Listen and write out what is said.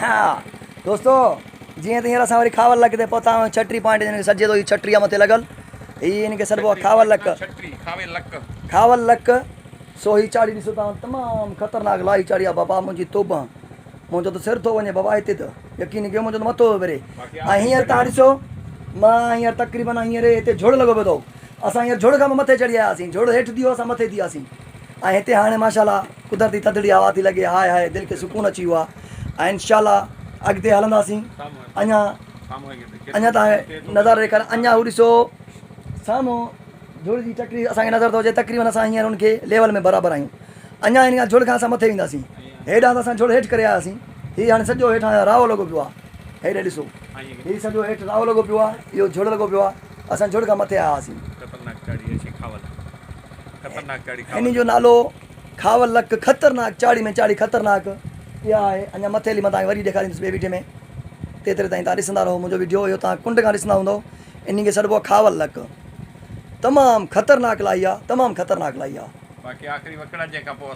ها دوستو جيئن ته هينئر اسان وري کاول لڪ تي پهتا آهيون ڇٽري پوائنٽ جنهن کي سڏجي ٿو هي ڇٽري آهي مٿي لڳل هي ان کي سڏبو آهي کاول لڪ کاول لڪ سو هي چاڙهي ڏسو تان تمام خطرناڪ لاهي چاڙهي آهي بابا منهنجي توبه منهنجو ته سر ٿو وڃي بابا هتي ته يقين ڪيو منهنجو ته مٿو ٿو ڦري ۽ هينئر تان ڏسو مان هينئر تقريبن هينئر هتي جھڙ لڳو پيو اٿو اسان هينئر جھڙ کان به مٿي چڙهي آياسين جھڙ هيٺ ٿي ويو اسان مٿي ٿي وياسين ۽ هتي هاڻي ماشاء الله قدرتي ٿڌڙي هوا ٿي لڳي هاء هاء دل کي سڪون اچي ويو آهي ۽ انشاء الله اڳتي هلنداسين اڃا اڃا تان نظارو ڏيکاريان اڃا هو ڏسو سامهون جھڙ جي ٽڪري اسان کي نظر ٿو اچي تقريبن اسان هينئر ان کي ليول ۾ برابر آهيون اڃا هن کان جھڙ کان اسان مٿي وينداسين هيڏانهن ته اسان جھڙ هيٺ ڪري آياسين هي هاڻي سڄو هيٺان راهو لڳو پيو آهي هيڏي ڏسو هي سڄو هيٺ راهو لڳو پيو آهي اهو جھڙ لڳو پيو آهي اسان جھڙ کان مٿي آياسين هن جو نالو کاول لڪ خطرناڪ چاڙهي ۾ چاڙهي خطرناڪ اها آهي اڃا مٿي هلي مان توهان کي وري ڏيکاريندس ٻئي ويڊيو ۾ تيتري تائين توهان ڏسندا رهو منهنجو ويڊيو اهو توهان ڪنڊ کان ڏسندا هوندو انهي کي سڏبو آهي کاول لڪ تمام خطرناڪ لاهي آهي تمام خطرناڪ لاهي آهي. باقي آخري وڪڙا جنهن کان پوء.